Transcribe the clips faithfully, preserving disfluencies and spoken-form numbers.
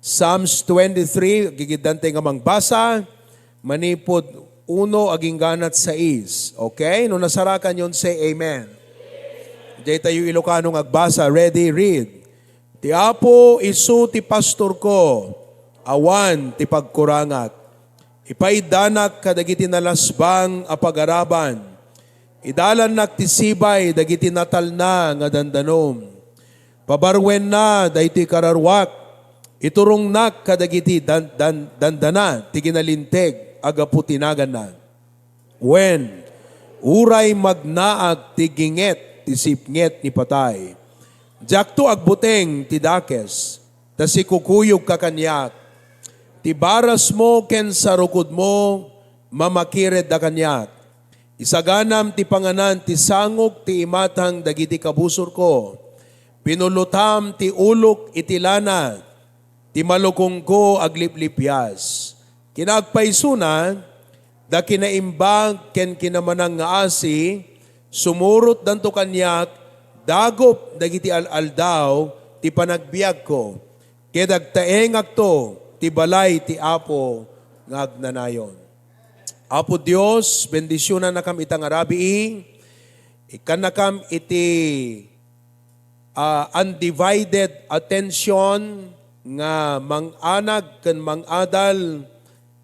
Psalms twenty-three, gigiddantay nga mangbasa, manipud uno agingganat sais. Okay? No nasarakan yon, say amen. Diay tayo Ilocano nga agbasa. Ready? Read. Ti Apo isu ti pastorko, awan ti pagkurangak. Ipaiddanak kadagiti nalasbang a pagaraban. Idalannak ti sibay dagiti natalna nga dandanom. Pabaruenna daytoy kararuak. Iturongnak kadagiti dan-, dan-, dandana ti kinalinteg a gapu ti naganna. Wen, uray magnaag ti ginget ti sipnget ni patay, diakto agbuteng ti dakes, ta sikukuyogka kaniak. Ti barasmo ken sarukodmo mamakiredda kaniak. Isaganam ti panganan ti sangok ti imatang dagiti kabusorko. Pinulotam ti ulok iti lana, ti malukongko agliplipias. Kinaagpaysona, da kinaimbag ken kinamanang nga asi, sumurotdanto kaniak dagop dagiti al-aldaw ti panagbiagko, ket agtaengakto ti balay ti Apo nga agnanayon. Apo Dios, bendisionannakam ita nga rabii, ikkannakam iti ah, undivided attention nga mang-anag ken mang-adal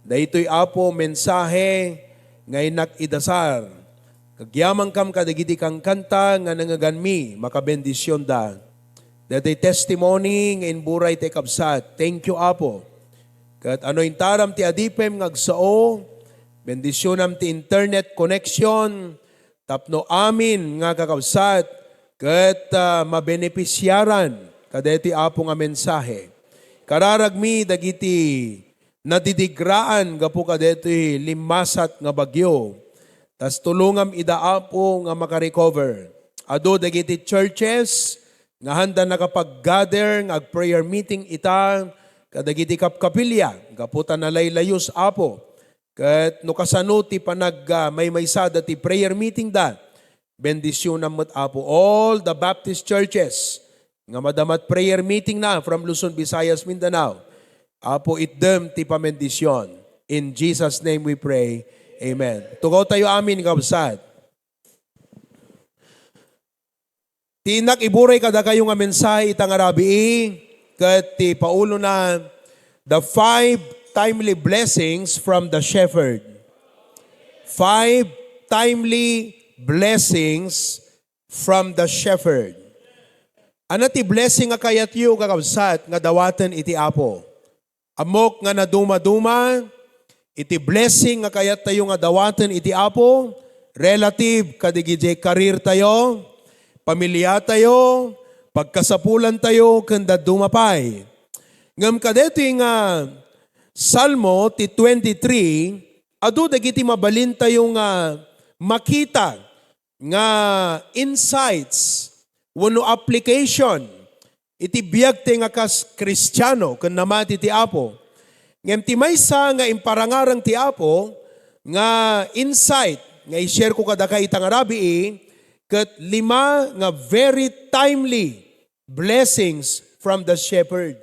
daytoy, Apo, mensahe nga innak idasar. Agyamankam kadagiti kankanta nga nangngeganmi, makabendisionda. Daytoy testimony nga imburay ti kabsat. Thank you, Apo. Ket anointaram ti adipem nga agsao, bendisionam ti internet connection, tapno amin nga kakabsat ket, ah, mabenepisiaran kadaytoy, Apo, nga mensahe. Kararagmi dagiti nadidigraan gapu kadaytoy limmasat nga bagyo. Tas tulongam ida, Apo, nga makarecover. Adu dagiti churches nga handa nakapag-gather nga ag-prayer meeting ita kadagiti kapkapilya gapu ta nalaylayos, Apo. Ket no kasano ti panag-, ah, maymaysada ti prayer meeting da, bendisionam met, Apo, all the Baptist churches nga madamat prayer meeting na from Luzon, Visayas, Mindanao. Apo, itdem ti pamendision. In Jesus' name we pray. Amen. Tugaw tayo amin, kabsat. Ti innak iburay kadakayo nga mensahe ita nga rabii, ket ti paulona, The Five Timely Blessings from the Shepherd. Five timely blessings from the Shepherd. Ania ti blessing nga kayatyo, kakabsat, nga dawaten iti Apo? Ammok nga nadumaduma iti blessing nga kayattayo nga dawaten iti Apo, relative kadagiti career tayo, pamilya tayo, pagkasapulan tayo, ken dadduma pay. Ngem kadaytoy nga Salmo ti twenty-three, adu dagiti mabalin tayo nga makita nga insights wenno application iti biag ti nga kas Kristiano ken namati ti Apo. Ngem ti maysa nga imparangarang ti Apo nga insight nga i-share ko kadakayo ita nga rabii, ket lima nga very timely blessings from the shepherd.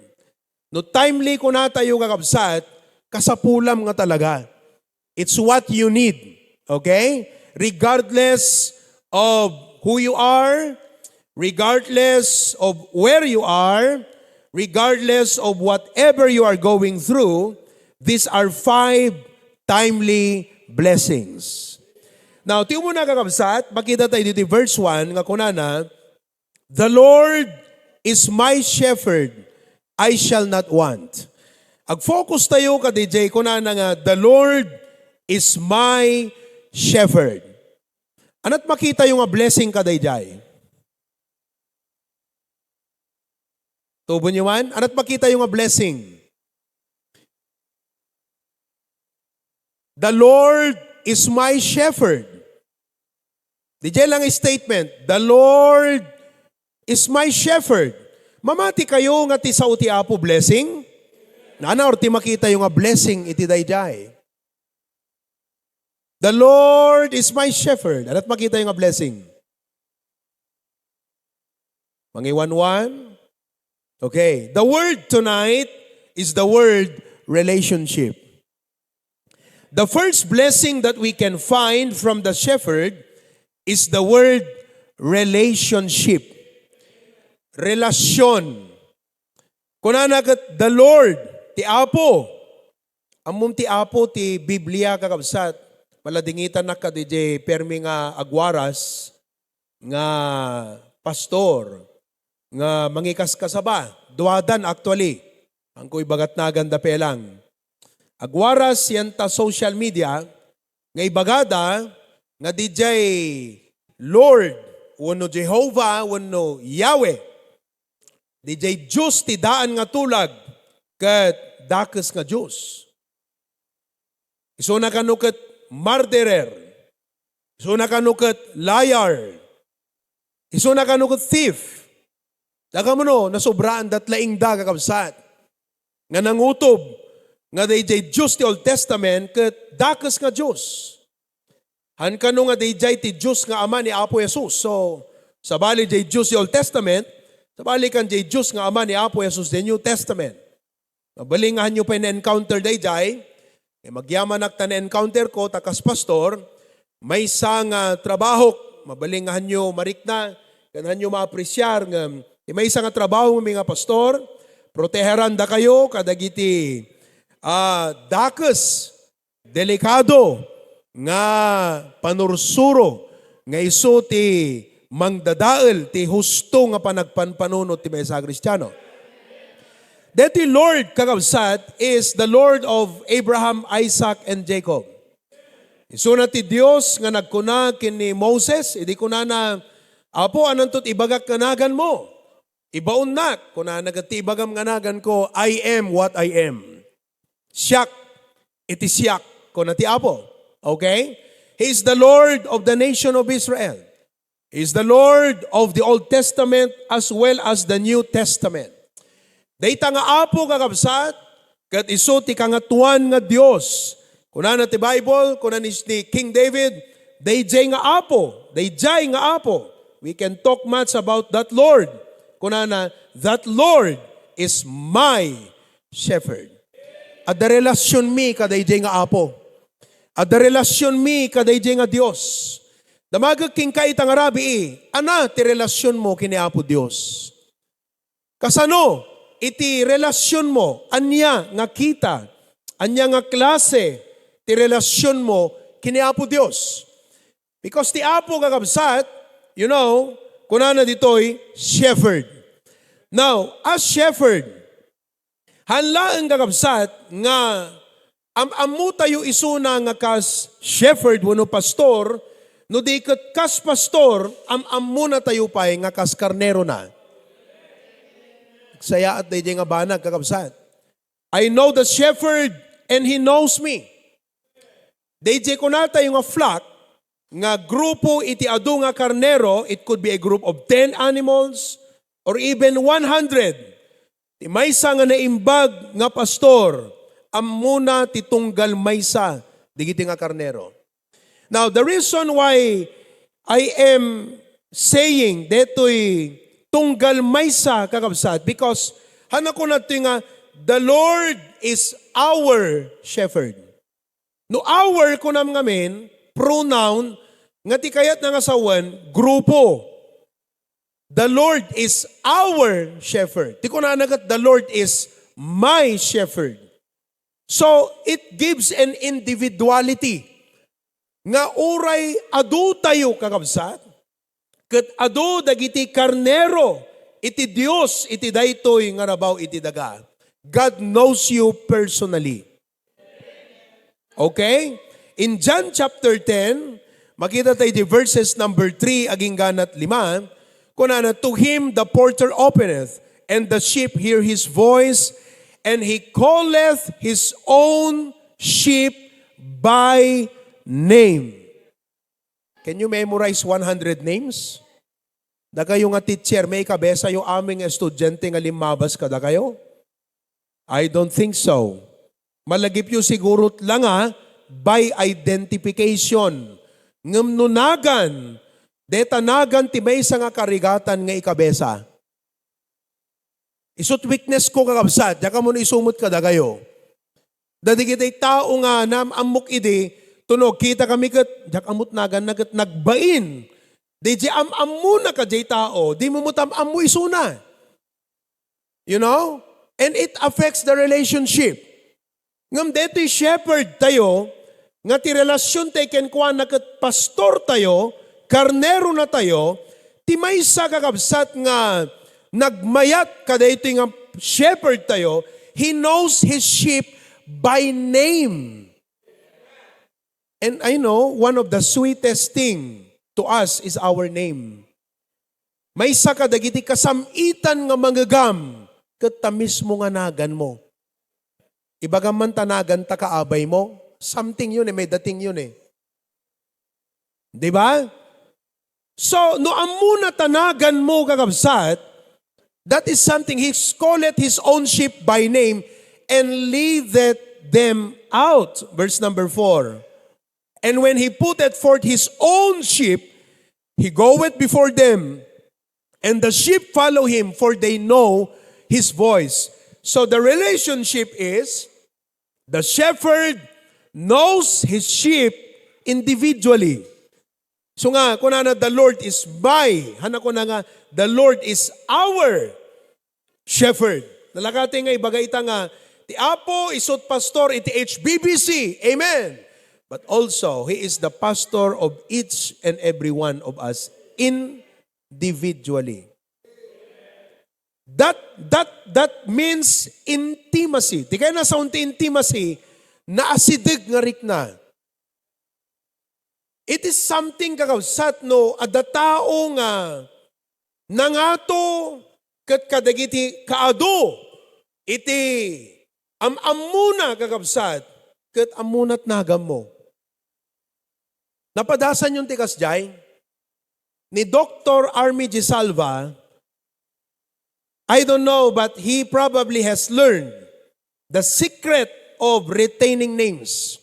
No timely kunatayo, kakabsat, kasapulam nga talaga. It's what you need. Okay? Regardless of who you are, regardless of where you are, regardless of whatever you are going through, these are five timely blessings. Now, ti umuna, kakabsat, makita tayo dito verse one nga kunana, "The Lord is my shepherd, I shall not want." Ag-focus tayo kadiay kunana nga, "The Lord is my shepherd." Ania't makitayo nga blessing kadaydiay? Tubo niyo man? Ania't makitayo nga blessing? "The Lord is my shepherd." Didiay lang statement, "The Lord is my shepherd." Mamati kayo nga ti sao ti Apo blessing? Nana, or ti makitayo nga blessing iti daydiay? "The Lord is my shepherd." Ania't makitayo nga blessing? Mangiwanwan? Okay. The word tonight is the word relationship. The first blessing that we can find from the shepherd is the word relationship. Relasyon. Kunana ket, "The Lord, ti Apo." Ammom ti Apo ti Biblia, kakabsat. Maladingitannak kadi diay permi nga agwaras nga pastor nga mangikaskasaba. Duadan actually. Angko ibagat nagan da pelang. Agwaras yan ta social media nga ibagada nga didiay Lord wenno Jehovah wenno Yahweh. Didiay Dios ti daan nga tulag ket dakes nga Dios. Isuna kano ket murderer. Isuna kano ket liar. Isuna kano ket thief. Daga mano, nasobraan dat laing da, kakabsat. Nga nangutob nga daydiay Dios ti Old Testament ket dakes nga Dios. Han kano nga daydiay ti Dios nga Ama ni Apo Jesus. So, sabali diay Dios ti Old Testament, sabali kan diay Dios nga Ama ni Apo Jesus ti New Testament. Mabalin nga hanyo pay na-encounter daydiay. Eh, magyamanak ta na-encounter ko, ta kas pastor, maysa nga trabahok, mabalin nga hanyo marikna, ken hanyo maapresiar nga ti maysa nga trabaho mi nga pastor, proteheran dakayo kadagiti, ah, dakes, delikado nga panursuro nga isu ti mangdadael ti husto nga panagpanpanunot ti maysa a Kristiano. Deti Lord, kakabsat, is the Lord of Abraham, Isaac, and Jacob. Isuna ti Dios nga nagkuna ken ni Moses, idi kunana, "Apo, ananto ti ibagak nga naganmo?" "Ibaonnak," kunana, "ket ti ibagam nga naganko, I am what I am." "Siak iti siak," kuna ti Apo. Okay? He is the Lord of the nation of Israel. He is the Lord of the Old Testament as well as the New Testament. Dayta nga Apo, kakabsat, ket isu ti kangatoan nga Dios. Kunana ti Bible, kuna ni, ni King David, "Daydiay nga Apo, daydiay nga Apo." We can talk much about that Lord. Kunana, "That Lord is my shepherd." Adda relasionmi kadaydiay nga Apo. Adda relasionmi kadaydiay nga Dios. Damagek kenka ita nga rabii, ania ti relasionmo ken ni Apo Dios? Kasano iti relasionmo? Ania nga kita? Ania nga klase ti relasionmo ken ni Apo Dios? Because ti Apo, kakabsat, you know, kunana ditoy, shepherd. Now, as shepherd, han laeng, kakabsat, nga am-ammotayo isuna nga kas shepherd wenno pastor, no di ket kas pastor, am-ammonatayo pay nga kas karnerona. Sayaat daydiay nga banag, kakabsat. "I know the shepherd and he knows me." Daydiay kunatayo nga flock, nga grupo iti adu nga karnero, it could be a group of ten animals or even one hundred. Ti maysa nga naimbag nga pastor, ammona ti tunggal maysa digiti nga karnero. Now, the reason why I am saying detoy tunggal maysa, kakabsat, because han nakunadtoy nga, "The Lord is our shepherd." No our kunam ngamin, pronoun, nga ti kayatna nga sawen, grupo. "The Lord is our shepherd." Ti kunana ket, "The Lord is my shepherd." So, it gives an individuality nga uray adu tayo, kakabsat, ket adu dagiti karnero iti Dios iti daytoy nga rabaw iti daga. God knows you personally. Okay? In John chapter ten, makita tayo di verses number three agingga nat lima, kunana, "To him the porter openeth, and the sheep hear his voice, and he calleth his own sheep by name." Can you memorize one hundred names? Dakayo nga teacher, maikabesayo amin nga estudiante nga limmabas kadakayo? I don't think so. Malagipyo siguro la nga by identification. Ngem no nagan, deta nagan ti maysa nga karigatan nga ikabesa. Isut' weakness ko, kakabsat, diak ammo no isu met kadakayo. Dagiti tao nga naam-ammok idi, tunog, kita kami ket, diak ammo naganna ket nagbain. Di di am-ammona kadiay tao, di mo met am-ammo isuna. You know? And it affects the relationship. Ngem daytoy shepherd tayo, nga ti relasion tayo kenkuana ket pastor tayo, karnero na tayo, ti maysa, kakabsat, nga nagmayat kadaytoy nga shepherd tayo, he knows his sheep by name. And I know, one of the sweetest thing to us is our name. Maysa kadagiti kasam-itan nga mangegam, ket ta mismo nga naganmo. Ibagam man ta naganta ka abay mo, something yun eh, may dating yun eh. Di ba? So, no ammona ta naganmo, kakabsat, that is something. He calleth his own sheep by name and leadeth them out. Verse number four. And when he putteth forth his own sheep, he goeth before them, and the sheep follow him, for they know his voice. So the relationship is, the shepherd knows his sheep individually. So nga, kunana, "The Lord is my," hana kuna nga, "The Lord is our shepherd." Nalakati nga ibaga ita nga, ti Apo isut' pastor iti H B B C. Amen. But also, He is the pastor of each and every one of us individually. That, that, that means intimacy. Ti kayatna a sawen ti intimacy, naasideg nga rikna. It is something, kakabsat, no, adda tao nga nangato ket kadagiti kaadu iti am-ammona, kakabsat, ket ammona't naganmo. Napadasanyon ti kasdiay? Ni Doktor Army G. Salva, I don't know, but he probably has learned the secret of retaining names.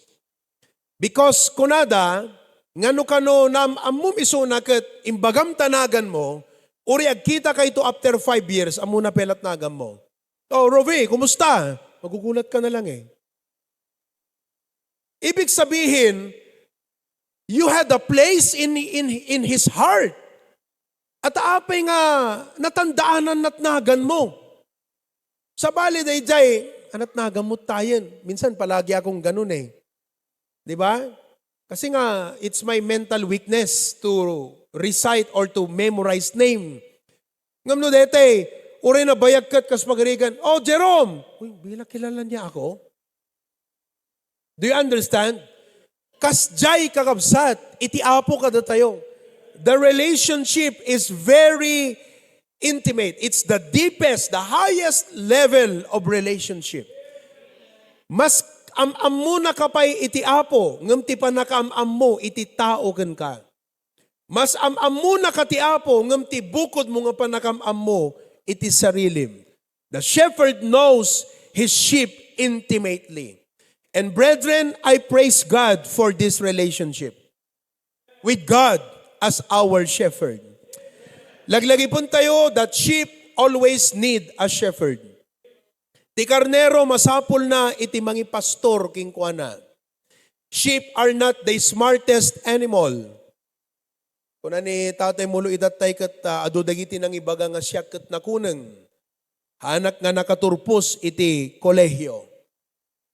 Because kunada, nga no kano naam-ammom isuna ket imbagam ta naganmo, uray agkita kayto after five years, ammona pay la't naganmo. "Oh, Rovi, kumusta?" Magugulat ka na lang eh. Ibig sabihin, you had a place in, in, in his heart. At apay nga natandaananna't naganmo. Sabali daydiay, anat naganmo tayen. Minsan palagi akong ganun eh. Di ba? Kasi nga, it's my mental weakness to recite or to memorize name. Ngem no daytoy, uray nabayag ket kas pagarigan, "Oh, Jerome!" Uy, bila kilala niya ako? Do you understand? Kasdiay, kakabsat, iti Apo kadatayo. The relationship is very intimate. It's the deepest, the highest level of relationship. Mas am-ammonaka pay iti Apo, ngem ti pannakaam-ammo iti tao kenka. Mas am-ammonaka ti Apo, ngem ti bukodmo nga pannakaam-ammo iti sarilim. The shepherd knows his sheep intimately. And brethren, I praise God for this relationship with God as our shepherd. Laglagipentayo that sheep always need a shepherd. Ti karnero masapulna iti mangipastor kenkuana. Sheep are not the smartest animal. Kuna ni Tatay Mulo, idattay ket, ah, adu dagiti nangibaga nga siak ket nakuneng. Haanak nga nakaturpos iti kolehio.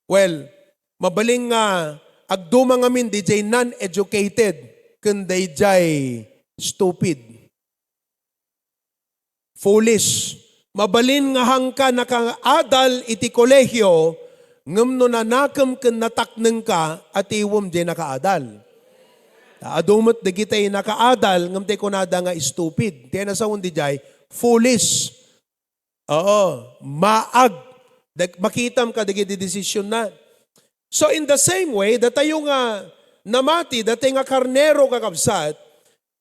Well, mabalin nga agduma ngamin didiay non-educated ken daydiay stupid. Foolish. Mabalin nga haanka nakaadal iti kolehio, ngem no nanakem ken nataknengka, atiwem diay nakaadal. Ta adu met dagiti nakaadal, ngem ti kunada nga stupid. Ti nasawen didiay, foolish. Oo, maag. Dag-, makitam kadagiti desisionna. So in the same way, datayo nga namati, datayo nga karnero, kakabsat,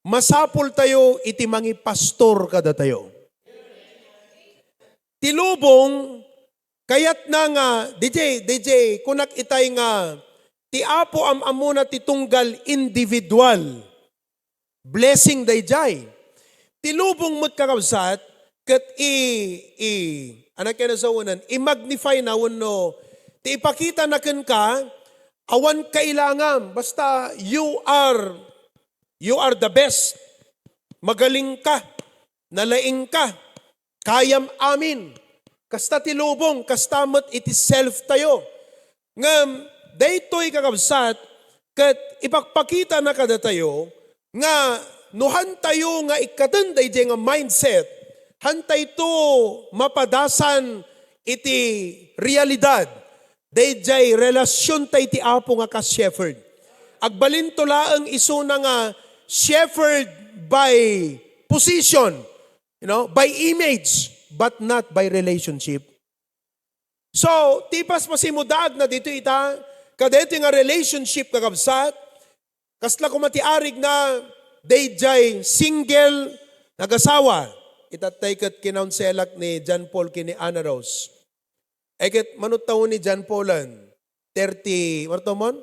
masapultayo iti mangipastor kadatayo. Ti lubong, kayatna nga, didiay, didiay, kunak itay nga, ti Apo am-ammona ti tunggal individual. Blessing daydiay. Ti lubong met, kakabsat, ket i-, i-, Anak ken saonen, i-magnify na wenno ti ipakita na kenka, awan kailangam. Basta you are, you are the best. Magaling ka. Nalaing ka. Kayam amin. Kasta ti lubong, kasta met iti self tayo. Ngem, daytoy kakabsat, ket ipakpakita na kadatayo nga no han tayo nga ikkaten daydiay nga mindset, han tayo mapadasan iti realidad, daydiay relasion tayo iti Apo nga kas shepherd. Agbalinto laeng isuna nga shepherd by position, you know, by image, but not by relationship. So, ti paspasimo daag na dito ita, kadaytoy nga relationship kakabsat, kasla koma ti arig na daydiay single nagasawa. Itattay ket kinaunselak ni John Paul ken ni Ana Rose. Ay ket manutta ni John Paulan, thirty, martomon?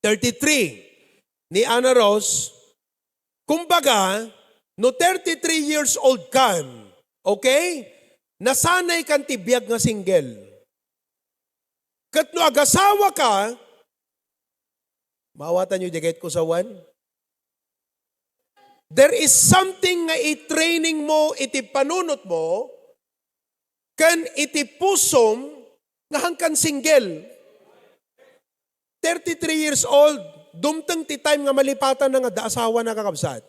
Thirty-three. Ni Ana Rose, kumbaga, no thirty-three years old kan, okay? Nasanay kan ti biag nga single. Ket no agasawa ka, maawatan yo diay ko sawan? There is something nga i-training mo iti panunot mo, ken iti pusom nga hangkan single. Thirty-three years old, dumteng ti time nga malipatan na nga adda asawa na kakabsat.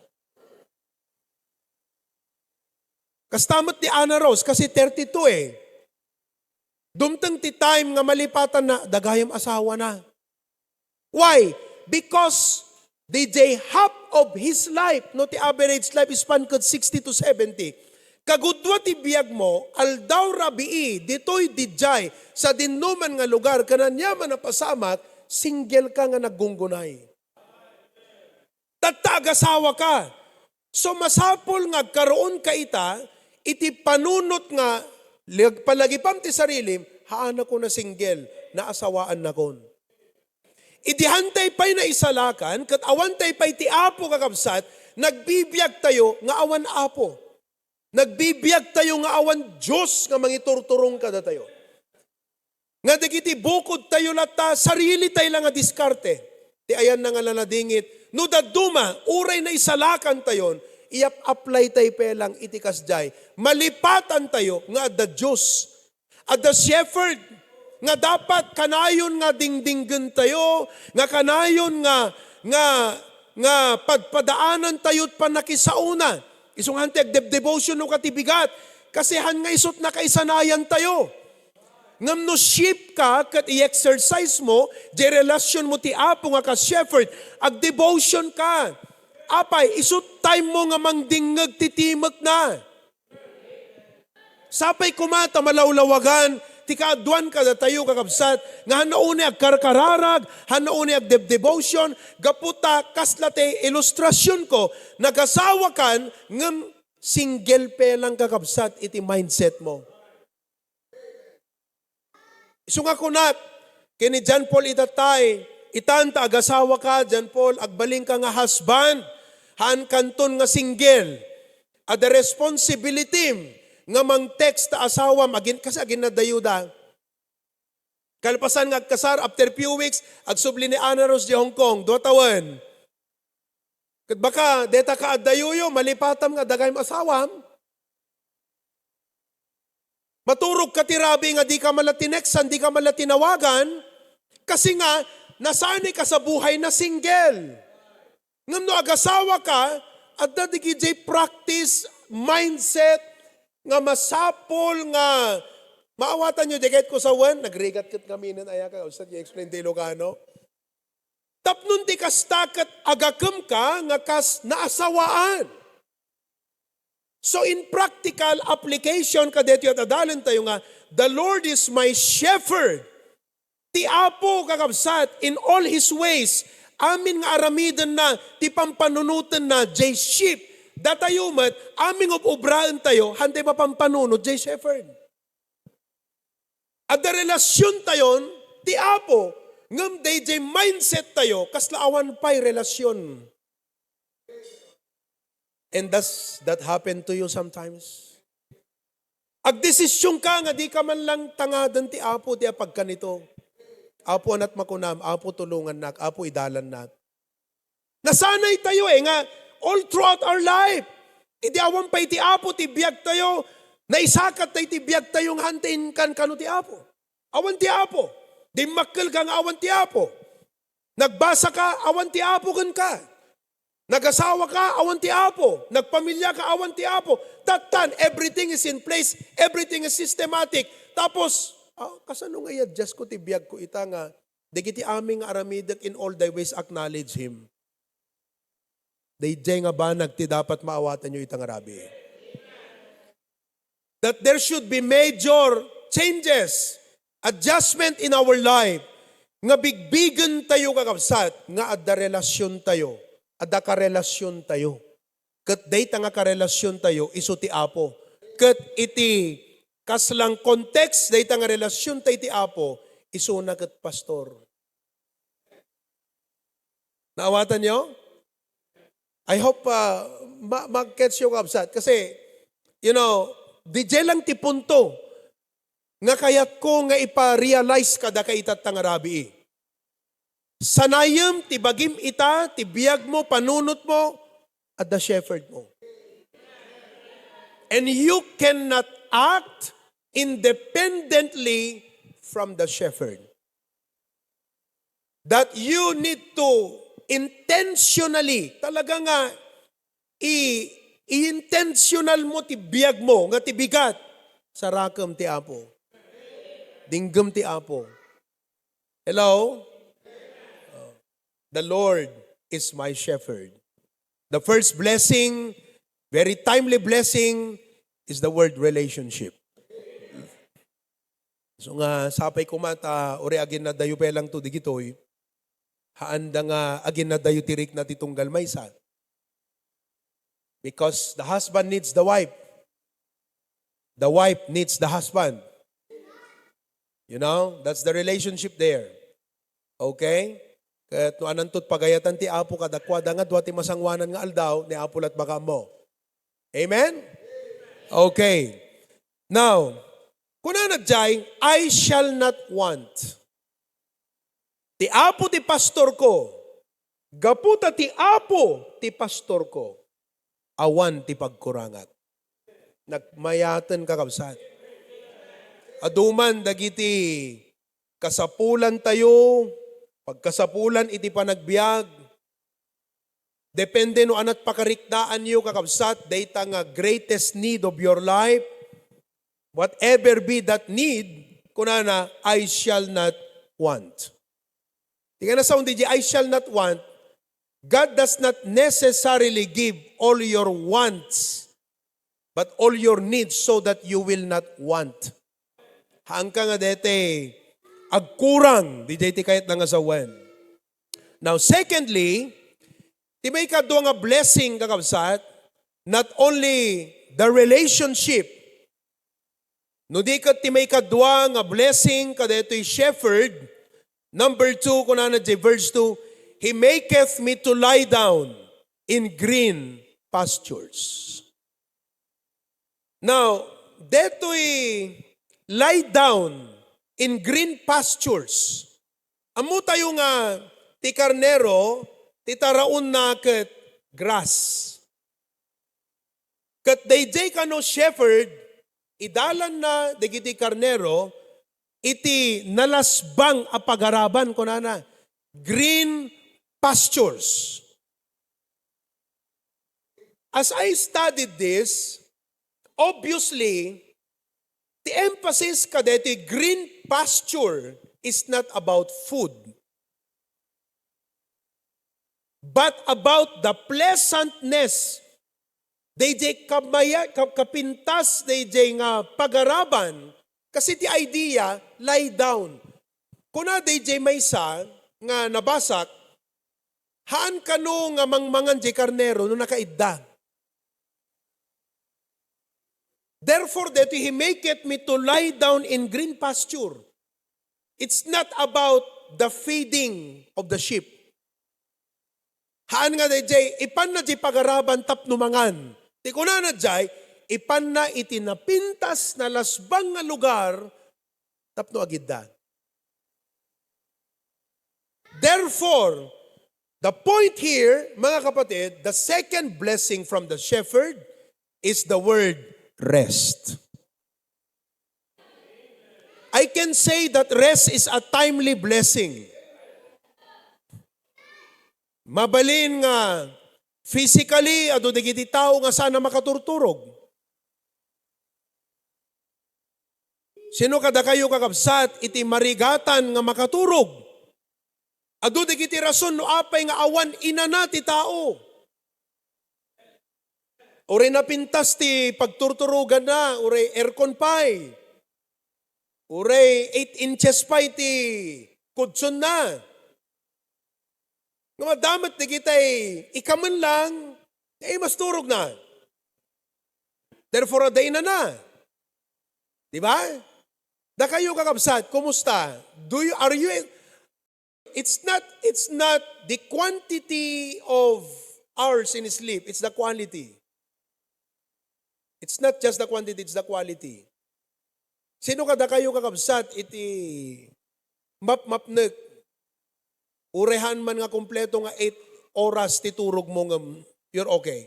Kasta met ni Ana Rose, kasi thirty-two eh. Dumteng ti time nga malipatan na, adda gayam asawa na. Why? Because daydiay half of his life, no, ti average life span ket sixty to seventy. Kagudua ti biag mo, aldaw rabii, ditoy daydiay, sadinoman nga lugar, ken aniaman a pasamak, single ka nga naggunggunay. Tatta agasawa ka. So, masapul nga agkaroon ka ita, iti panunot nga, lag-, palagipam ti sarilim, haanakon a single, naasawaannakon. Idi hantay pay naisalakan, ket awantay pay ti Apo kakabsat, nagbibiag tayo nga awan Apo. Nagbibiag tayo nga awan Dios nga mangiturturong kadatayo. Nga dagiti bukod tayo latta, sarili tayo lang nga diskarte. Ti ayan na nga la nadingit, no dadduma, uray naisalakan tayon, iyap-apply tayo pay lang iti kasdiay. Malipatan tayo nga adda Dios. Adda shepherd nga dapat kanayon nga dingdinggen tayo, nga kanayon nga, nga, nga padpadaanan tayo pannakisaona. Isu nga hantay agdebdevotion no katibigat, kasi han nga isut nakaisanayan tayo. Ngem no sheep ka ket i-exercise mo, di relasyon mo ti Apo nga ka shepherd, agdevotion ka. Apay, isut time mo nga mangdingngeg ti timek na. Sapay koma ta malawlawagan ti kaaduan kadatayo, kakabsat, nga hanna unay agkarkararag, hanna unay agdebdevotion, gapu ta kasla ti ilustrasyonko, nagasawa kan, ngem single pa lang, kakabsat, iti mindset mo. Isu nga kunat, ken ni John Paul itattay, itan ta agasawa ka, John Paul, agbalin ka nga husband, haan kanton nga single. Adda responsibility nga mang-text ta asawam, agin-, kasi aginnadayuda. Kalpasan nga agkasar, after few weeks, agsubli ni Ana Rose di Hong Kong, dua tawen. Ket baka, deta ka adda yuyo, malipatam nga dagayam asawam. Maturog ka ti rabii nga di ka man la tineksan, di ka man la tinawagan, kasi nga, nasanay ka sa buhay na single. Ngem no agasawa ka, adda dagiti practice, mindset, nga masapul nga maawatan yo, di ket kusawen, nagrigat ket ngaminen, aya ka, usa ti explain ti Ilocano. Tapno ti kasta ket agakem ka nga kas naasawaan. So, in practical application, kadaytoy a adalentayo nga, "The Lord is my shepherd." Ti Apo, kakabsat, in all His ways, amin nga aramidenna, ti pampanunotenna, jay sheep. Datayo met, amin nga ub-ubraentayo, hantay mapampanunot, jay shepherd. Adda relasiontayon ti Apo, ngem daydiay mindset tayo, kasla awan pay relasion. And does that happen to you sometimes? Agdesisyonka nga dika man lang tangaden ti Apo ti apagkanito. Apo, anat makunam, Apo, tulongannak, Apo, idalannak. Nasanay tayo eh, nga all throughout our life, idi awan pay ti Apo ti biag tayo, naisakat tayo ti biag tayo nga hantay inkan kano ti Apo. Awan ti Apo. Dimmakkel ka nga awan ti Apo. Nagbasa ka, awan ti Apo kenka. Nagasawa ka, awan ti Apo. Nagpamilya ka, awan ti Apo. Tattan, everything is in place. Everything is systematic. Tapos, ah, kasano nga i-adjust ko ti biag ko ita nga dagiti amin nga aramidek, in all thy ways acknowledge Him. Daydiay nga banag ti dapat maawatanyo ita nga rabii. That there should be major changes, adjustment in our life, nga bigbigen tayo, kakabsat, nga adda relasyon tayo, adda karelasyon tayo. Ket dayta nga karelasyon tayo, isu ti Apo. Ket iti kaslang context, dayta nga relasyon tayo iti Apo, isuna ket pastor. Naawatan nyo? I hope uh, ma- mag-catch yung kabsat. Kasi, you know, di dyan lang ti punto nga kayat ko nga ipa-realize kada kaitatta nga rabii. Sanayem ti bagim ita, ti biag mo, panunot mo, at the shepherd mo. And you cannot act independently from the shepherd. That you need to intentionally, talaga nga i- i-intentional mo ti biag mo, nga ti bigat, sarakem ti Apo. Dinggem ti Apo. Hello? Oh. The Lord is my shepherd. The first blessing, very timely blessing, is the word relationship. So nga, sapay ko man ta, uri aginnadayo pay lang to digitoy, haanda nga aginnadayo ti rikna ti tunggal maysa. Because the husband needs the wife. The wife needs the husband. You know, that's the relationship there. Okay? Ket no ananto ti pagayatan ti Apo kadakuada nga dua ti masangoanan nga aldaw, ni Apo lat makaammo. Amen? Okay. Now, kunana jay, "I shall not want." Ti Apo ti pastor ko. Gapu ta ti Apo ti pastor ko, awan ti pagkurangak. Nagmayaten, kakabsat. Adu man dagiti kasapulan tayo, pagkasapulan iti panagbiag. Depende no anat pakariknaanyo, kakabsat, dayta nga greatest need of your life. Whatever be that need, kunana, "I shall not want." Ti nga nasaon di, "I shall not want," God does not necessarily give all your wants, but all your needs so that you will not want. Haanka nga dete agkurang, di jay ti kayatna nga sawen. Now, secondly, ti maikadua nga blessing, kakabsat, not only the relationship, no di ket ti maikadua nga blessing kadaytoy shepherd, number two, kunana jay verse two, "He maketh me to lie down in green pastures." Now, detoy lie down in green pastures. Ammo tayo nga ti karnero, ti taraonna ket grass. Ket dayjay kano shepherd, idalanna dagiti karnero iti nalasbang a pagaraban, kunana, green pastures. As I studied this, obviously, the emphasis kadaytoy green pasture is not about food, but about the pleasantness, dayjay kamaya-, ka-, kapintas, dayjay nga pagaraban, kasi ti idea, lie down. Kuna dayjay maysa nga nabasak, "Haan kano nga mangmangan jay karnero no nakaidda." Therefore, daytoy, "He maketh me to lie down in green pasture." It's not about the feeding of the sheep. Haan nga dayjay, ipanna jay pagaraban tapno mangan. Ti kunana jay, ipanna iti napintas, nalasbang nga lugar tapno agidda. Therefore, the point here, mga kapatid, the second blessing from the shepherd is the word rest. I can say that rest is a timely blessing. Mabalin nga physically, adu dagiti tao nga saan a makaturturog. Sino kadakayo, kakabsat, iti marigatan nga makaturog? Adu dagiti rason no apay nga awan inana ti tao. Uray napintas ti pagturturoganna, uray aircon pay. Uray eight inches pay ti kudsonna. Nga madamot dagitay ikamen lang, eh, masturogna. Therefore, adda inana. Di ba? Dakayo, kakabsat, kumusta? Do you, are you, it's not, it's not the quantity of hours in sleep, it's the quality. It's not just the quantity, it's the quality. Sino kadakayo, kakabsat, iti mapmapnek? Uray haan man nga kompleto nga eight oras ti turog mo ngem you're okay.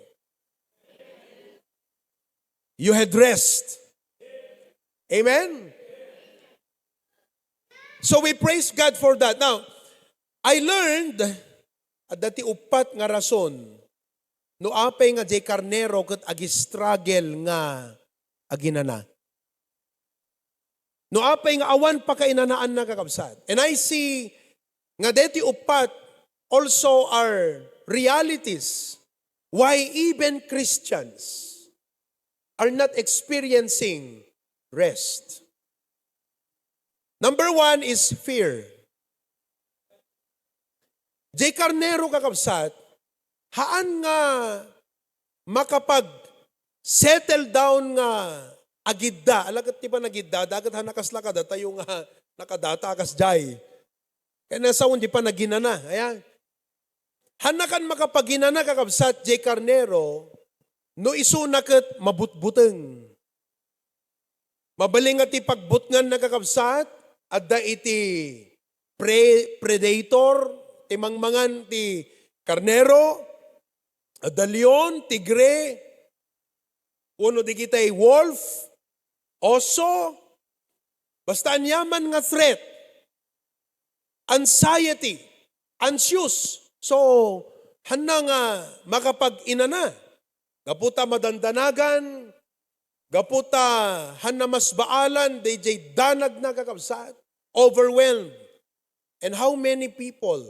You had rest. Amen? So we praise God for that. Now, I learned, adda ti uppat nga rason no apay nga diay karnero ket agi-struggle nga aginana. No apay nga awan pakainanaanna, kakabsat. And I see nga deti uppat also are realities why even Christians are not experiencing rest. Number one is fear. Diay karnero, kakabsat, haan nga makapag-settle down nga agidda. Ala ket ti panagidda, daket haan a kasla kadatayo nga nakadata a kasdiay. Kaya nasaon di panaginana, aya? Haan a kan makapaginana, kakabsat, diay karnero, no isuna ket mabutbuteng. Mabalin nga ti pagbutnganna, kakabsat, adda iti pre-, predator, ti mangmangan ti karnero, adda leon, tigre, wenno dagitay wolf, oso, basta aniaman nga threat, anxiety, anxious. So, haan a nga makapag-inana. Gapu ta madandanagan, gapu ta haan a masbaalan daydiay danagna, kakabsat, overwhelmed. And how many people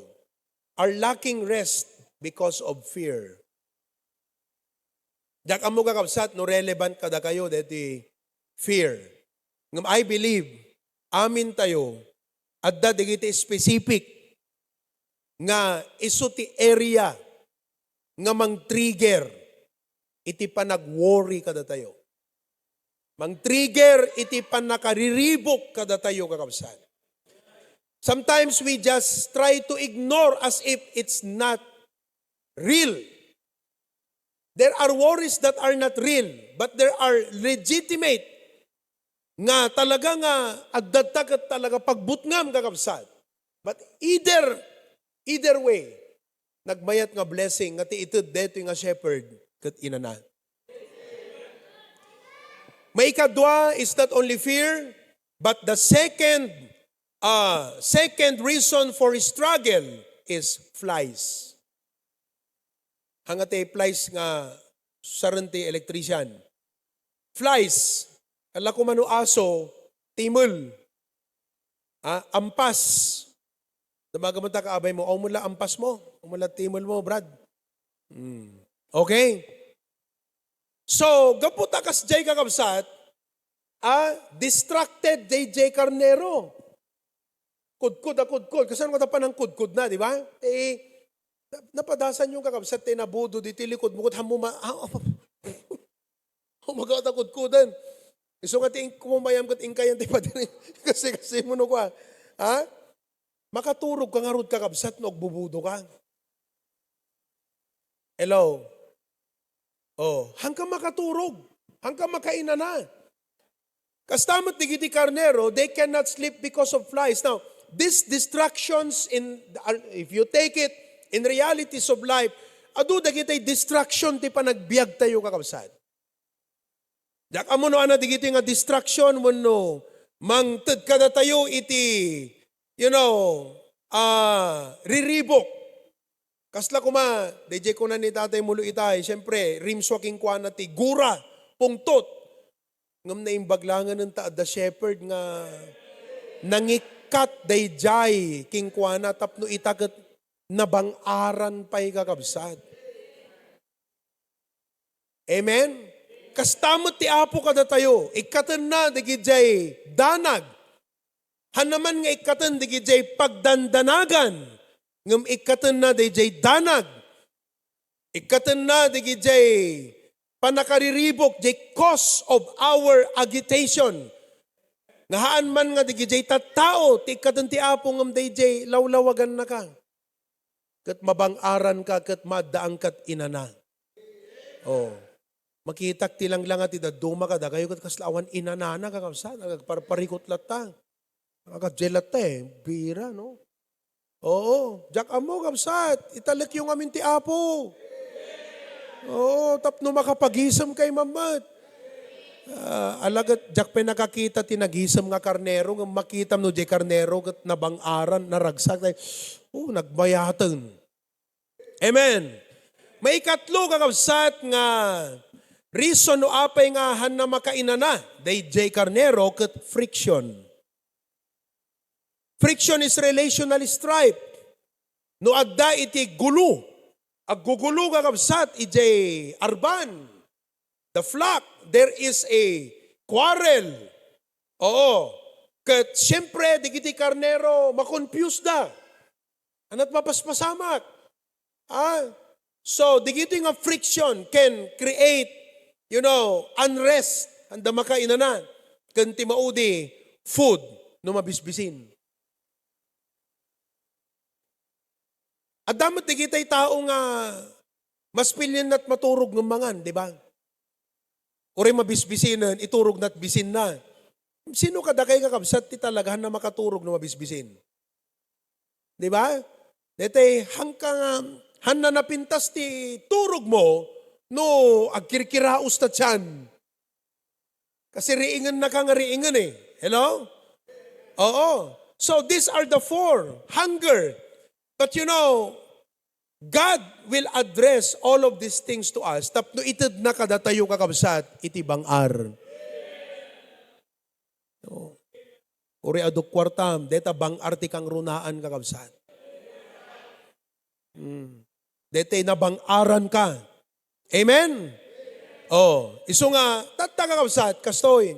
are lacking rest because of fear? Diak ammo, kakabsat, no relevant kadakayo deti fear. Ngem I believe, amintayo, adda dagiti specific nga isu ti area nga mang-trigger iti panag-worry kadatayo. Mang-trigger iti pannakariribuk kadatayo, kakabsat. Sometimes we just try to ignore as if it's not real. There are worries that are not real, but there are legitimate nga talaga nga agdadta ket talaga pagbutngam, kakabsat. But either, either way, nagmayat nga blessing nga ti ited daytoy nga shepherd ket inana. Maikadua is not only fear, but the second, uh, second reason for struggle is flies. Haan nga ti flies nga saren ti electrician. Flies, ala ko mano aso, timel. Ah, ampas. Damaga man ta kaabay mo, "Aw mo la ampas mo, aw mo la timel mo, Brad." Hmm. Okay? So, gapu ta kasdiay, kakabsat, ah, distracted daydiay karnero. Kudkod a kudkod. Kasano nga ta panangkudkod na, di ba? Eh, na-, napadasan yung, kakabsat, ti nabudo diti likod mo, ket hammo ma-, ah, oh, oh, maga ta kudkodan. Isu nga ti ing-, kumumayam ket ingkayan ti padiri. Kasi, kasi mo no kwa. Ha? Makaturog ka ngarud, kakabsat, no agbubudo ka. Hello? Oh, haan ka makaturog. Hangka makainana. Kasta met dagiti karnero, they cannot sleep because of flies. Now, these distractions, in, are, if you take it in realities of life, adu dagiti distraction ti panagbiag tayo, kakabsat. Diak ammo no ania dagiti nga distraction wenno mangted kadatayo iti, you know, ah, riribok. Kasla koma, dayjay kuna ni Tatay Mulo itay, siyempre, rimswa kenkuana ti gura, pungtot. Ngem naimbag langen ta adda shepherd nga nangikkat dayjay kenkuana tapno ita ket nabang-aran pay, kakabsat. Amen? Kasta met ti Apo kadatayo, ikkatenna dagijay danag. Hanna man nga ikkaten dagijay pagdandanagan, ngem ikkatenna dagijay danag. Ikkatenna dagijay pannakariribok, jay cause of our agitation. Nga haan man nga dagijay tattao ti ikkaten ti Apo ngem dayjay lawlawagannaka. Ket mabang-aranka ket maaddaanka ket inana. Oh. Makitak ti langlanga ti dadduma kadakayo ket kasla awan inanana, kakabsat, agparparikot latta. Agadiay latta eh, bira, no? Oo, diak ammo, kabsat, italekyo ngamin ti Apo. Oo, tapno makapagisem kay mammet. Ah, alagad diak pay nakakita ti nagisem nga karnero, nga makitam no diay karnero ket nabang-aran, naragsak, tay, oh, nagbayaten. Amen. Maikatlo, kakabsat, nga reason no apay nga hanna makainana dayjay karnero ket friction. Friction is relational strife. No adda iti gulo, aggugulo, kakabsat, ijay arban, the flock, there is a quarrel. Oo. Ket siyempre, dagiti karnero, makonfuse da. Anat mapaspasamak. Ah? So, dagiti nga friction can create, you know, unrest. Anda makainana. Ken ti maudi, food, no mabisbisin. Adda met dagiti tao nga mas pilienna maturog ngem mangan, di ba? Uray mabisbisinen, iturogna ti bisinna. Sino kadakay nga kabsat ti talaga hanna makaturog no mabisbisin? Di ba? Daytoy, hangka nga, hanna napintas ti turogmo no agkirkiraos ta tian. Kasi riingennaka nga riingen eh. Hello? Oo. So these are the four. Hunger. But you know, God will address all of these things to us tapno itedna kadatayo, kakabsat, iti bang-ar. No? Uray adu kuartam, deta bang-ar ti kangrunaan, kakabsat. Hmm. Deta nabang-aranka. Amen? Oh, isu nga, tatta, kakabsat, kastoy.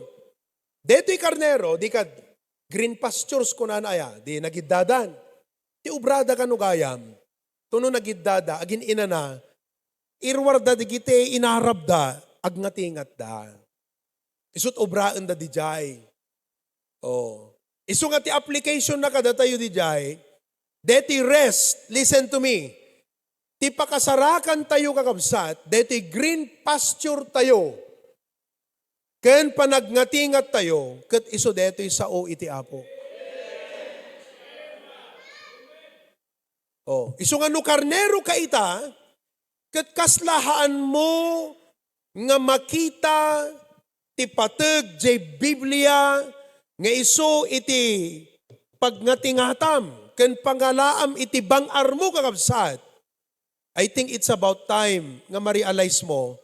Detoy karnero, di kad green pastures kunana aya, di nagiddadan. Ti obrada kano gayam, tuno nagiddada, agin-inana, iruarda dagiti inarabda, agnatingatda. Isut obraenda dijay. Oh. Isu nga ti application na kadatayo dijay, deti rest, listen to me. Ti pakasarakan tayo, kakabsat, deti green pasture tayo. Ken panagnatingat tayo, ket isu detoy sao iti Apo. Oh, isu nga no karnero ka ita, ket kaslahaanmo nga makita ti pateg jay Biblia nga isu iti pagnatingatam ken pangalaam iti bang-armo, kakabsat. I think it's about time nga ma-realize mo,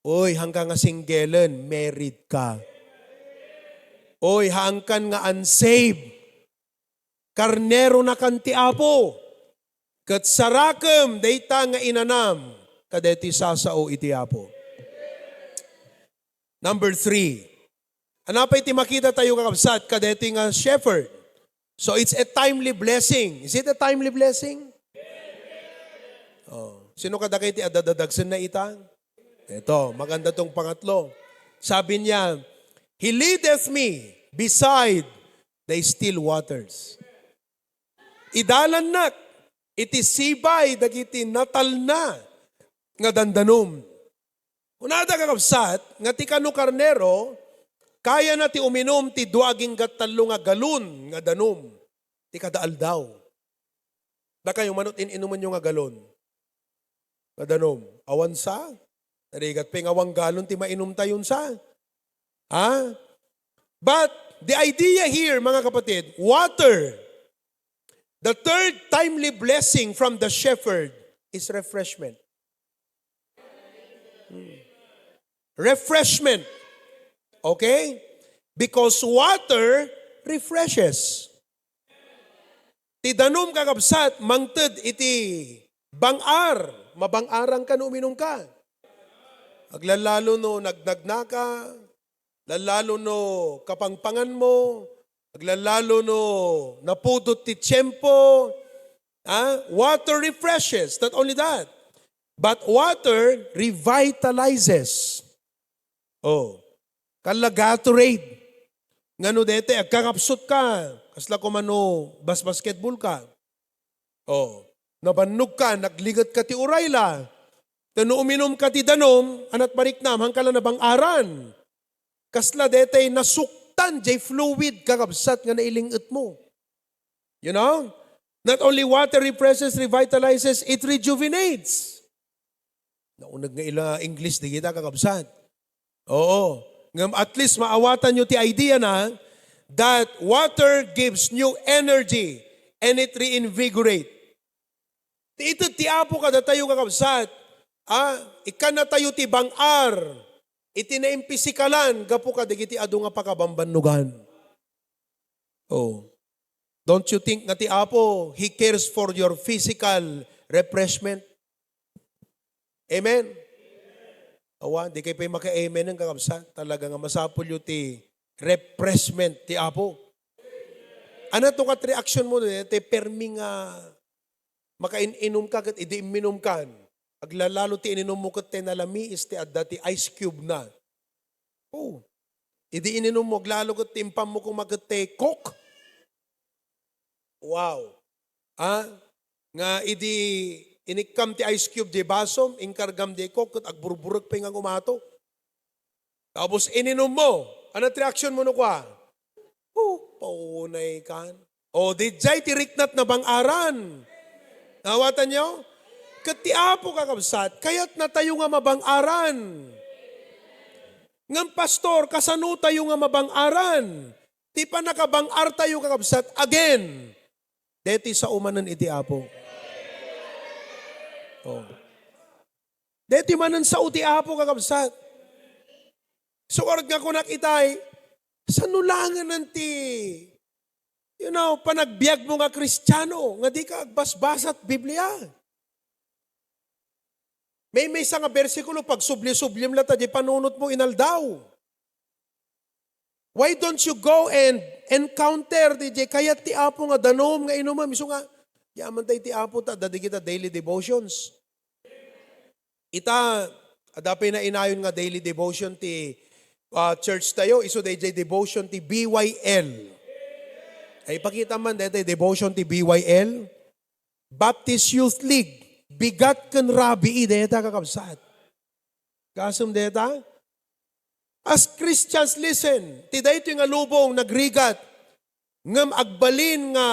oy, hangka nga singgelen, married ka. Oy, hangkan nga unsaved, karneronakan ti Apo, ket sarakem dayta nga inanam kadaytoy sasao iti Apo. Number three, anapay ti makita tayo, kakabsat, kadaytoy nga shepherd? So it's a timely blessing. Is it a timely blessing? Oh, sino kadakay ti adadadagsen na ita? Ito, maganda tong pangatlo. Sabi niya, "He leadeth me beside the still waters." Idalannak iti sibay dagiti natalna nga dandanum. Kunada, kakabsat, nga ti kano karnero, kayana ti uminum ti dua agingga tallo nga galon nga danum ti kada aldaw. Dakayo, mano ti in-inumenyo nga galon nga danum? Awan sa? Narigat pay nga awan galon ti mainumtayon sa? Ha? But the idea here, mga kapatid, water, the third timely blessing from the shepherd is refreshment. Hmm. Refreshment. Okay? Because water refreshes. Ti danum, kakabsat, mangted iti bang-ar. Mabang-aran ka no uminum ka. Aglalalo no nagnagnaka, lallalo no kapangpangan mo, aglalalo no napudot ti tiempo. Ah, water refreshes. Not only that, but water revitalizes. Oh, kalla Gatorade. Ngano dete, agkakapsut ka. Kasla kumano, bas basketball ka. Oh, nabannog ka, nagliget ka ti uray la. Ta no uminum ka ti danum, anat mariknam, hangka la nabang-aran. Kasla detay nasuktan, jay fluid, kakabsat nga nailing-et mo. You know? Not only water refreshes, revitalizes, it rejuvenates. Nauneg nga ila English, di kita, kakabsat. Oo. Ngem at least maawatan nyo ti idea na that water gives new energy and it reinvigorate. Ti ited ti Apo kadatayo, kakabsat, ah, ikkanna tayo ti bang-ar iti naimpisikalan gapu kadagiti adu nga pakabambannugan. Oh. Don't you think nga ti Apo, He cares for your physical refreshment? Amen? Awa, di kayo pa'y maka-amen ng kakabsat. Talaga nga masapul yu ti refreshment ti Apo. Ano to kat reaction mo, ti permi nga makain-inom ka ket idi imminum kan, aglalalo ti ininum mo ket ti nalamiis ti adda ti ice cube na. Oh. Idi ininum mo, aglalo ket ti impam mo koma ket ti Coke. Wow. Ah, nga idi inikkam ti ice cube di basom, inkargam di Coke, ket agburburek pay nga umato. Tapos ininum mo. Ano ti reaction mo no kua? Oh, paunay kan. O, dijay ti riknat na bang-aran. Nawatan nyo? Ket ti Apo, kakabsat, kayat na tayo nga mabang-aran. Ngem, pastor, kasano tayo nga mabang-aran? Ti pannakabang-ar tayo, kakabsat, again, deti sa umanen iti Apo. Oh. Deti manen sao ti Apo, kakabsat. So, arut nga kunak itay, sano langen ti, you know, panagbiag mo nga Kristiano, nga di ka agbasbasat Biblia? May maysa nga bersikulo, pagsubli-sublim la ta di panunot mo inaldaw. Why don't you go and encounter di, di kayat ti Apo nga danum nga inumem? Isu nga, yaman tayo ti Apo ta, dadi kita daily devotions. Ita, adda pay nainayon nga daily devotion ti, ah, church tayo, isu dayjay devotion ti B Y L. Ay, ipakita man dayjay devotion ti B Y L. Baptist Youth League, bigat ken rabii dayta, kakabsat. Kasem dayta? As Christians, listen, ti daytoy nga lubong nagrigat, ngem agbalin nga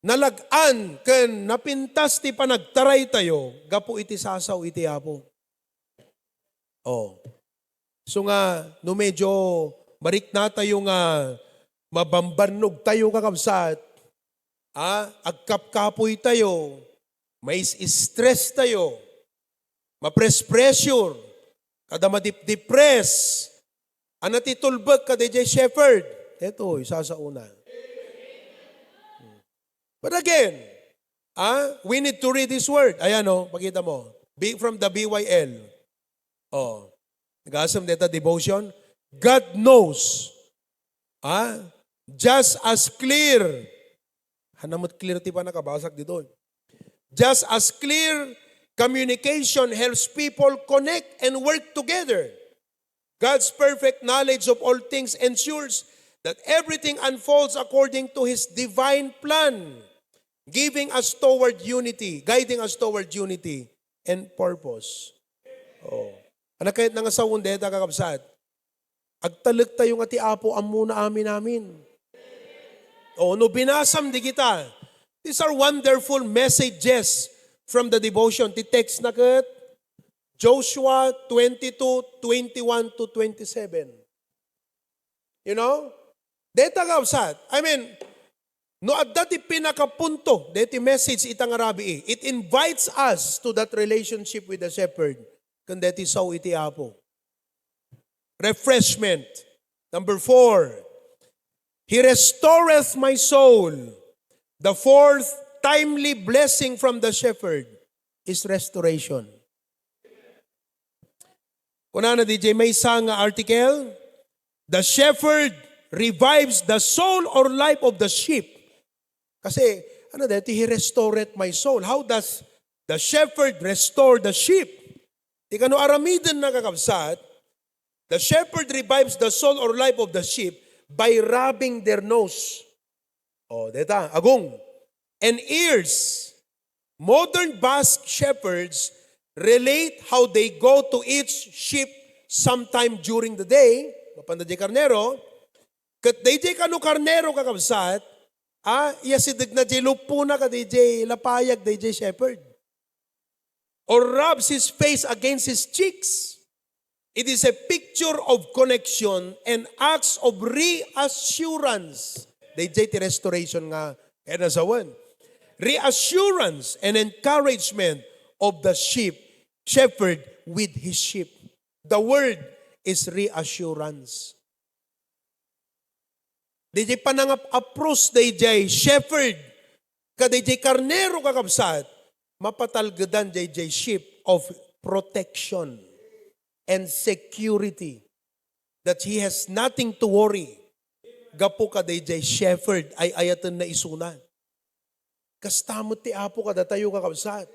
nalag-an ken napintas ti panagtaraytayo gapu iti sasao iti Apo. Oh. So nga, no medyo mariknatayo nga mabambannog tayo, kakabsat, ah, agkapkapoy tayo, mais-stress tayo, ma-press pressure, kada madipdepress, ana ti tulbek kadayjay shepherd. Eto, isasauna. But again, ah, we need to read His Word. Ayan, oh, pakita mo. Be, from the B Y L. Oh, nagasem deta devotion. God knows. Ah, just as clear. Hanamot clear ti panakabasak dito. Just as clear communication helps people connect and work together. God's perfect knowledge of all things ensures that everything unfolds according to His divine plan, giving us toward unity, guiding us toward unity and purpose. Oh. Ania kayatna nga sawen dayta, kakabsat? Agtalektayo nga ti Apo ammona amin-amin. O, no binasam di kita, these are wonderful messages from the devotion. Ti text na ket Joshua twenty-two, twenty-one to twenty-seven. You know? Deta, kakabsat. I mean, no adda ti pinakapunto deti message ita nga rabii, it invites us to that relationship with the shepherd. Ken deti sao iti Apo. Refreshment. Number four, He restoreth my soul. The fourth timely blessing from the shepherd is restoration. Kunana D J maysa nga article, "The shepherd revives the soul or life of the sheep." Kasi, ano deti, "He restored my soul." How does the shepherd restore the sheep? Ti kano aramiden na, kakabsat, the shepherd revives the soul or life of the sheep by rubbing their nose. O, deta, agung. And ears. Modern Basque shepherds relate how they go to each sheep sometime during the day. Mapanda di karnero. Ket dayjay kano karnero, kakabsat, a, iyasidegna jay luppona ka dayjay lapayag dayjay shepherd. Or rubs his face against his cheeks. It is a picture of connection and acts of reassurance. Dayjay ti restoration nga kanasawan. Reassurance and encouragement of the sheep, shepherd with his sheep. The word is reassurance. Dayjay panangap-apros dayjay shepherd, kadayjay karnero, kakabsat, mapatalgedan dayjay sheep of protection and security, that he has nothing to worry gapu kadayjay shepherd ay ayatenna isuna. Kasta met ti Apo kadatayo, kakabsat.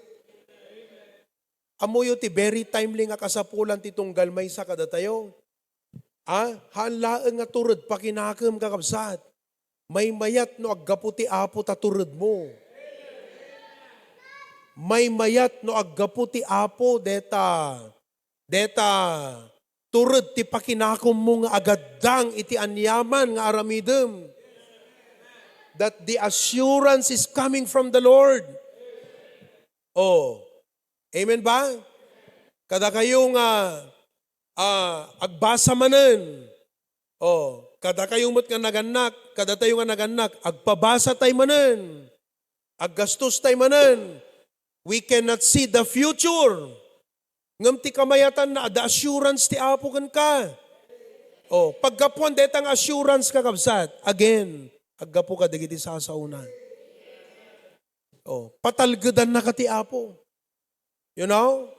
Ammoyo ti very timely nga kasapulan ti tunggal maysa kadatayo. A, haan laeng nga tured pakinakem, kakabsat. Maymayat no aggapu ti Apo ta turedmo. Maymayat no aggapu ti Apo deta, deta tured ti pakinakommo nga agaddang iti aniaman nga aramidem. That the assurance is coming from the Lord. Oh. Amen ba? Kadakayo nga, ah, agbasa manen. Oh, kadakayo met nga nagannak, kadatayo nga nagannak, agpabasa tay manen. Aggastos tay manen. We cannot see the future. Ngem ti kamayatanna, adda assurance ti Apo kenka. Oh, paggapuan dayta nga assurance, kakabsat. Again, aggapu kadagiti sasaona. Oh, patalgedannaka ti Apo. You know?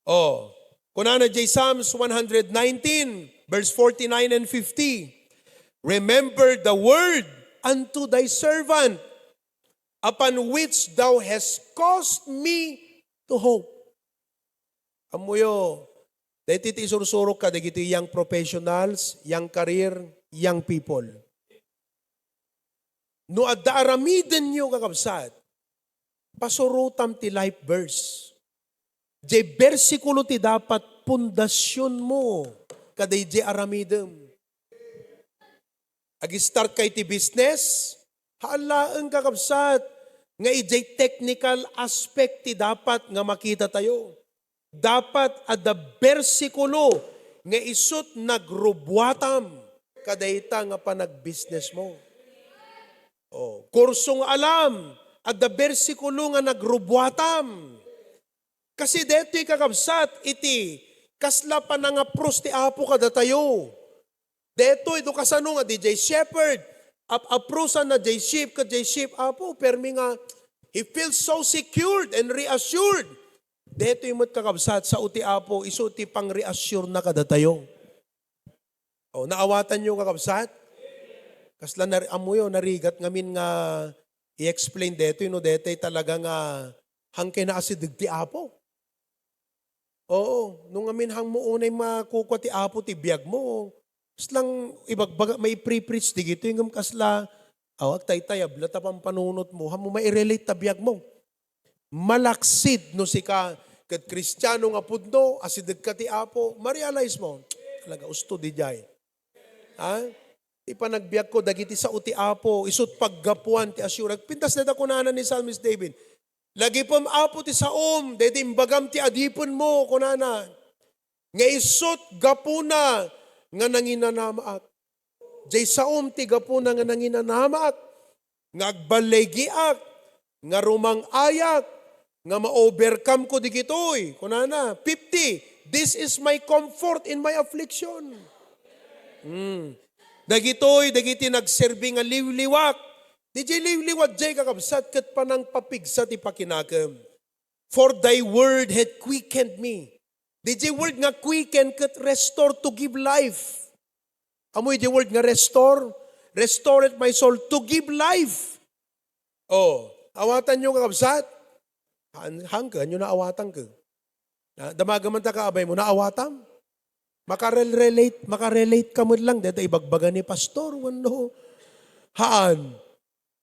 Oh, kunana jay Psalms one hundred nineteen, verse forty-nine and fifty, "Remember the word unto thy servant, upon which thou hast caused me to hope." Ammoyo, daytoy ti isursurok kadagiti young professionals, young career, young people. No adda aramidenyo, kakabsat, pasurotam ti life verse. Jay bersikulo ti dapat pundasionmo kadayjay aramidem. Ag-start ka iti business, haan laeng, kakabsat, nga idiay technical aspect ti dapat nga makitatayo. Dapat adda bersikulo nga isut' nagrubuatam kadayta nga panagbusinessmo. Oh, kurso nga alam, adda bersikulo nga nagrubuatam. Kasi daytoy, kakabsat, iti kasla panangapros ti Apo kadatayo. Daytoy, no kasano nga diay shepherd, ap-aprosanna diay sheep, ket diay sheep, Apo, permi nga he feels so secured and reassured. Daytoy met, kakabsat, sao ti Apo, isu ti pangreassurena kadatayo. O, naawatanyo, kakabsat? Kasla nar-, ammoyo, narigat ngamin nga i-explain daytoy, no, daytoy talaga nga hangkay naasideg ti Apo. Oo, no ngamin hangmo unay makukua ti Apo ti biagmo, kaslang ibagbaga, maiprepreach digitoy, ngem kasla, aw, agtaytayab la ta pampanunotmo, hangmo mairelate ta biagmo. Malaksid no sika, ket Kristiano nga pudno, asidegka ti Apo, ma-realize mo, talaga, usto didiay. Ha? Ti panagbiagko, dagiti sao ti Apo, isut' paggapuan ti assurance. Pintas dayta kunana ni Psalmist David, "Lagipem, Apo, ti saom, daydi imbagam ti adipenmo," kunana. Nga isut' gapuna nga nanginanamaak. Jay saom ti gapuna nga nanginanamaak, nga agballigiak, nga rumang-ayak, nga ma-overcome-ko digitoy. Kunana, fifty, "This is my comfort in my affliction." Hmm. Dagitoy, dagiti nagserbi nga liwliwak. Didiay liwliwak jay, kakabsat, ket panangpapigsa ti pakinakem. "For thy word hath quickened me." Didiay word nga quicken ket restore, to give life. Amoy diay word nga restore? "Restored my soul," to give life. Oh, awatanyo, kakabsat? Han-, hangke, ania naawatan ka? Ah, damaga man ta ka, abay mo, naawatam? Makarel-, relate, makarelate ka met lang, deta ibagbaga ni pastor, wenno? Haan.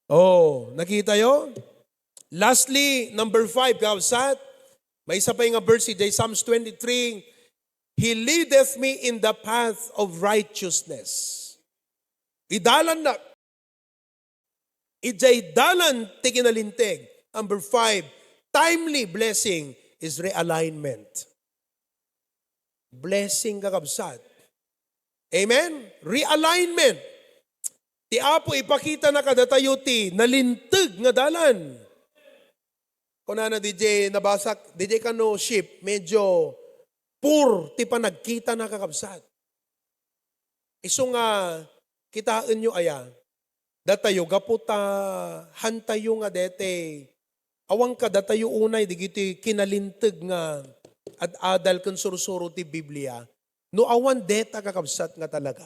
Oh, nakita yo? Lastly, number five, kakabsat, maysa pay nga verse idiay Psalms twenty-three, "He leadeth me in the path of righteousness." Idalannak idiay dalan ti kinalinteg. Number five, timely blessing is realignment. Blessing, kakabsat. Amen? Realignment. Ti Apo ipakitana kadatayo ti nalinteg nga dalan. Kunana didiay nabasak, didiay kano ship, medyo poor ti panagkitana, kakabsat. Isu nga, kitaenyo aya, datayo, gapu ta hantayo nga dete, awan kadatayo unay dagiti kinalinteg nga ad-adal ken sursuro ti Biblia, no awan deta, kakabsat, nga talaga,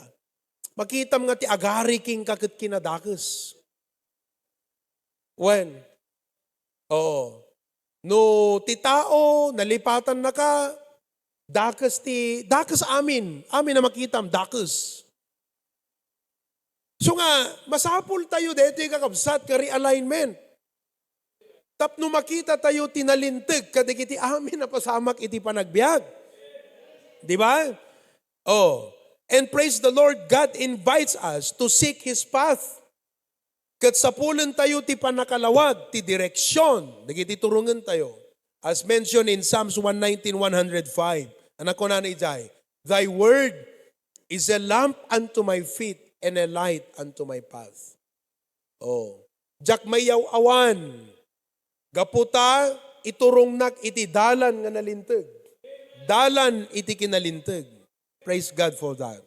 makitam nga ti agari kenka ket kinadakes. Wen. Oo. No ti tao, nalipatannaka, dakes ti, dakes amin. Amin a makitam, dakes. So nga, masapul tayo daytoy, kakabsat, nga realignment. Tapno makita tayo ti nalinteg kadagiti amin a pasamak iti panagbiag. Di ba? Oh. And praise the Lord, God invites us to seek His path. Ket sapulen tayo ti pannakalawag ti direksion dagiti turongen tayo. As mentioned in Psalms one nineteen, one hundred five, a nakunana idiay, "Thy word is a lamp unto my feet and a light unto my path." Oh. Diak mayaw-awan. Gapu ta iturongnak iti dalan nga nalinteg. Dalan iti kinalinteg. Praise God for that.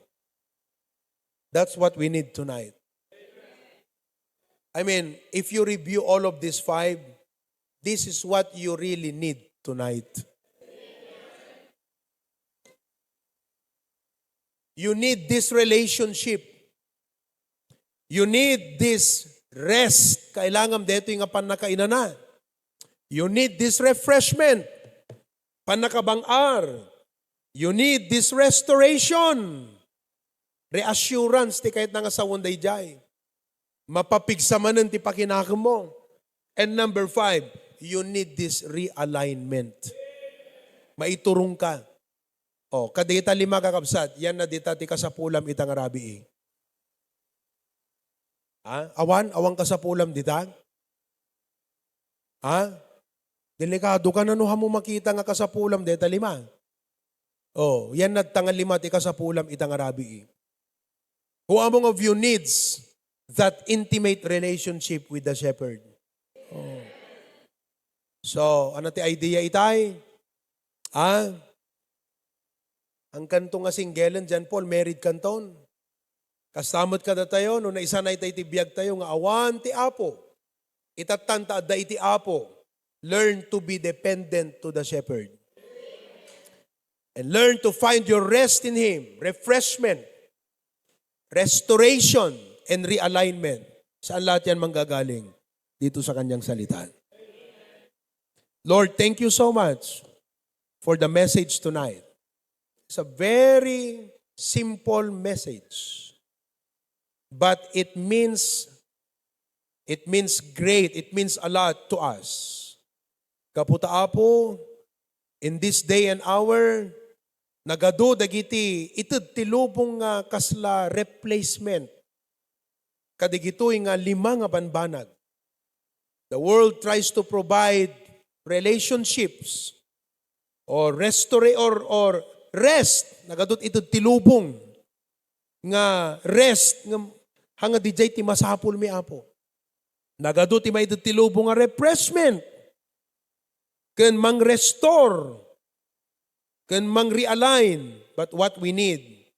That's what we need tonight. I mean, if you review all of these five, this is what you really need tonight. You need this relationship. You need this rest. Kailangan detoy nga pannakainana. You need this refreshment. Pannakabang-ar. You need this restoration. Reassurance ti kayatna nga sawen daydiay. Mapapigsa manen ti pakinakemmo. And number five, you need this realignment. Maiturongka. Oh, kadita lima, kakabsat, yan na dita ti kasapulam ita nga rabii. Ha? Awan? Awan kasapulam dita? Ha? Delikadoka na no haanmo makita nga kasapulam dita lima. Oh, yan na ta nga lima ti kasapulam ita nga rabii. Who among of you needs that intimate relationship with the shepherd? Oh. So, ano ti idea itay? Ha? Ang kanto nga singgelen, John Paul, married kanton. Kasta met kadatayo, no naisanay tayo iti biag tayo nga awan ti Apo. Itattan ta adda iti Apo. Learn to be dependent to the shepherd. And learn to find your rest in Him. Refreshment, restoration, and realignment. Saan lahat yan manggagaling? Dito sa kanyang salita. Lord, thank you so much for the message tonight. It's a very simple message, but it means, it means great, it means a lot to us. Gapu ta, Apo, In this day and hour, nagadu dagiti ited ti lubong nga kasla replacement kadagitoy nga lima nga banbanag. The world tries to provide relationships or restore or, or rest. Nagadu ited ti lubong nga rest nga hanga dijay ti masapulmi, Apo. Nagadu ti maited ti lubong nga refreshment ken mang-restore ken mang-realign. But what we need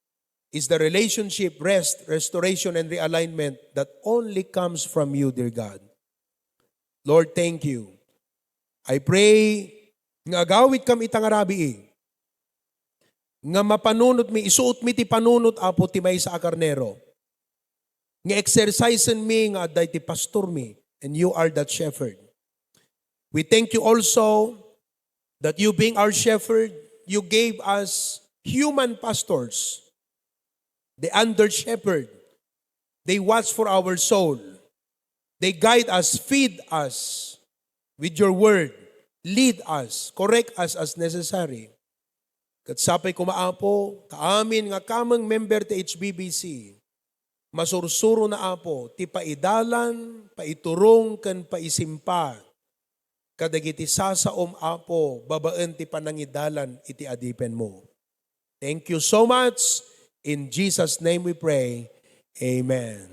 is the relationship, rest, restoration, and realignment that only comes from you, dear God. Lord, thank you. I pray nga agawidkam ita nga rabii, nga mapanunotmi, isuotmi ti panunot, Apo, ti maysa a karnero, nga exercisenmi nga adda iti pastormi, and you are that shepherd. We thank you also that you being our shepherd, you gave us human pastors, the under shepherd. They watch for our soul. They guide us, feed us with your word, lead us, correct us as necessary. Ket sapay koma, Apo, ta amin nga kameng member ti H B B C, masursuro na, Apo, ti paidalan, paiturong, ken paisimpa kadagiti sasaom, Apo, babaen ti panangidalan iti adipenmo. Thank you so much. In Jesus' name we pray. Amen.